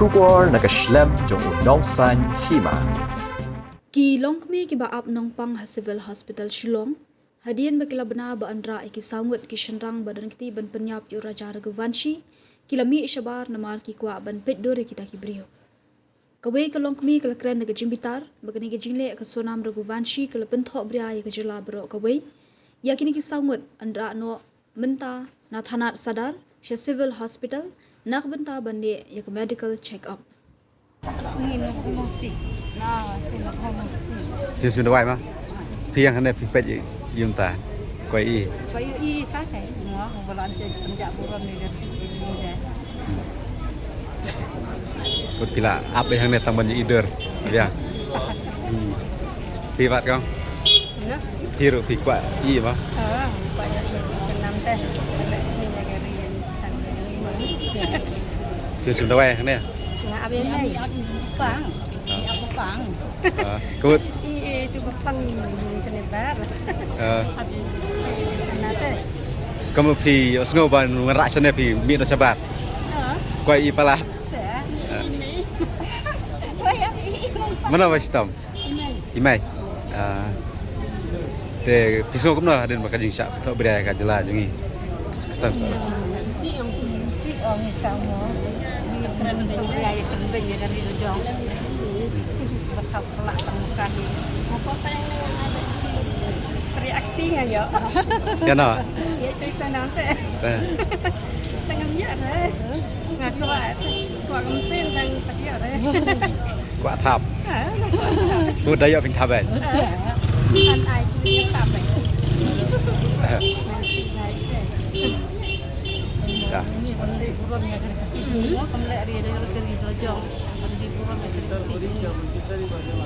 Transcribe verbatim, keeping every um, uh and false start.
Khubor na ka shlem jong u nongsaiñ hima. Ki longkmie kiba ap nongpang ha Civil Hospital Shillong, hadien ba ki la bna ba yn rah ïa ki saw ngut ki shynrang ba don kti ban pynïap ïa u Raja Raghuvanshi, ki la mih shabar namar ki kwah ban peit dur ïa kita ki briew. Kawei ka longkmie ka la kren da ka jingbitar ba kane ka jingleh ka Sonam Raghuvanshi ka la pynthohbria ïa ka jylla baroh kawei. Ïa kine ki saw ngut yn rah noh mynta na thanat Sadar sha Civil Hospital na ka bynta ban leh ïa ka medical check up. Phi sum dawai ma? Phi ïeng hangne phi peit ïa ym ta. Kwai i. Kwai i ta kai. Mo ko balan te pynjah burom ni da phi sini da. Kut phi la ap ïa hangne tang ban ïa i dur. Ïa. Hmm. Phi wat kong? Phi ruh phi kwah i ma? Phi sum dawai hangne? Nga ap ïa mai. Pang. Ah. Pang. Ah, kut. I, i, tu pang sene bar. Ah. Ap ïa mai sene te. Kamu phi ïohsngew ba ngan rah sene phi mih noh shabar. Ah. Kwai i palat. Te. Ah. I mai. Kwai i mai. Mano ba shitom? I mai. I mai. Ah. Te phi sngew kumno hadien ba ka jingshah thohbria ka jylla jong ngi? Kata. Phi sngew kumno? Phi sngew kumno? Phi kren beiñ ïa, kren beiñ ïa ka ri la jong. Ba khap khlak tang muka hi. Free acting aja. Ïa no? Ïa tu sana te. Eh. Tang ngam ïa re. Nga kwah, kwah ka mynsiem tang tak ïa re. Kwah thap. Ha? Ku da ïoh phin thap eh. An ai ku ïa thap eh. Eh. Nasi ngai eh. Ya. Ni ban leh burom ïa ka ri Khasi jong ngi, ban leh ri ri ri ri jong. Ban leh burom ïa ka ri Khasi jong ngi.